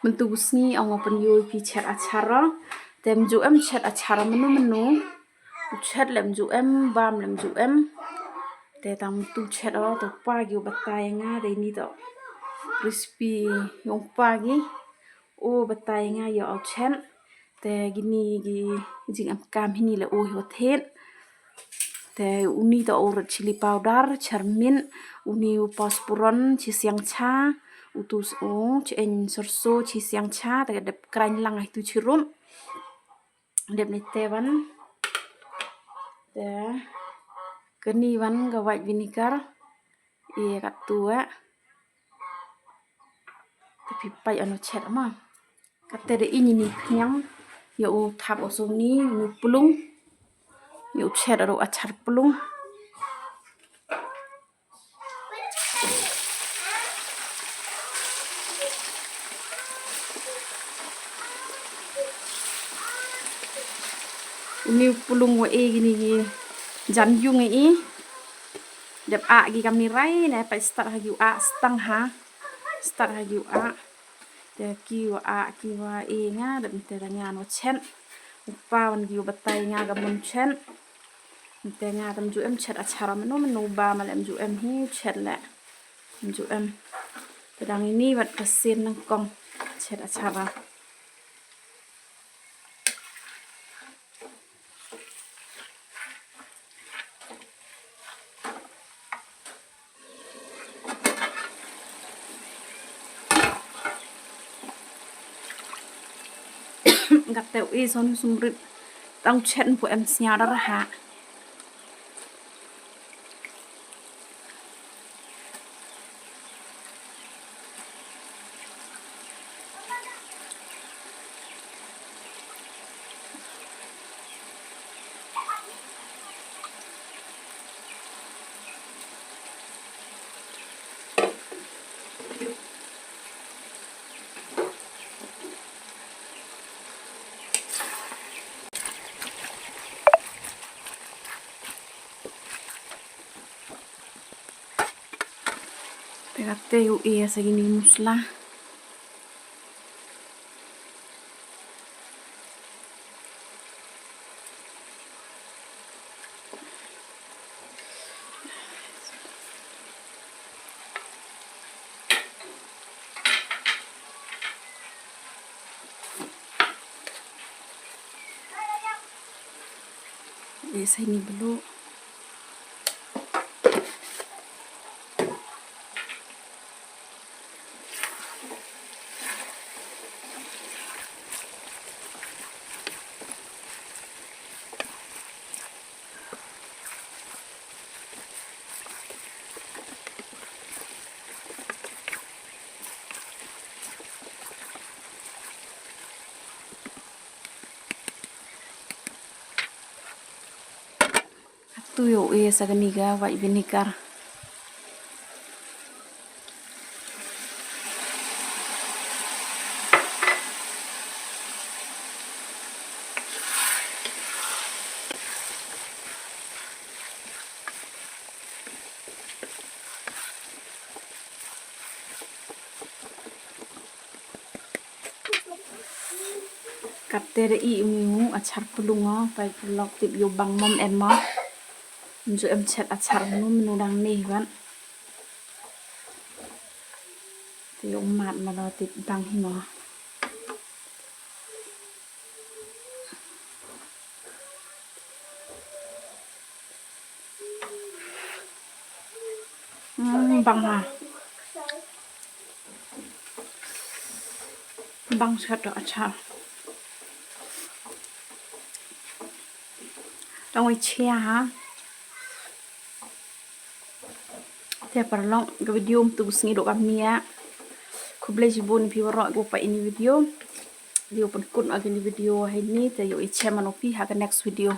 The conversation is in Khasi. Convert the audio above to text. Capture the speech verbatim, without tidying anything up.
Mynta ka sngi nga pynïoh ïa phi chet achar. Te ym ju em chet achar mynno mynno. U chet lem ju em, bam lem ju em. Te tang mynta u chet o, te u pa ki u batai nga, te ini to recipe yong u pa ki. O batai nga ïa u chet. Te kini ki jingem kam hini le u hi wa thied. Te uni to u red chili powder, charmin, uni u paspurun, chi siang cha, u tu s-, u chi en sorso, chi siang cha, te ka dep krain lang ai tu chi rum. Dep ni te wan. Te kani wan ka white vinegar. Ïa ka tu eh. Te phi pait anu chet ma. Kate da ini ni pniang. Ïa u thap u sum ni, ni pulung. Ïa u chet aro achar pulung. Uni u pulung wa e kini ki jan yung e. Dep a ki kam ni rai ne pa start ha ki u a stang ha. Start ha ki u a. Te ki wa a ki wa e nga dep te da ngan wa chet. U pa wan ki wa batai nga ka mun chet. Te nga tam ju em chet achar mynno mynno ba ma lem ju em hi chet le. Ju em. Te dang ini wat ka sien nang kong chet achar. Gat te u i son sumrit tang chen pu em snya da raha. Te kate u e sa kini musla. Ïa sa ini belu. Atu ïoh e sa kani ka white vinegar. Kate da i umi u achar pulung o, pai pulok tip ïoh bang mom em mo. Nju em chet achar mnu mnu dang ni ban. Te ïoh mat ma lo tip bang hi mo. Hmm, bang ha. Bang sat da achar. Dang wei chia ha. Te paralok ka video mynta ka sngi dok kam nia. Khublei shibun phi waroh ko pa ini video. Video pynkut ag ini video ha ini te ïoh i chem ano phi ha ka next video.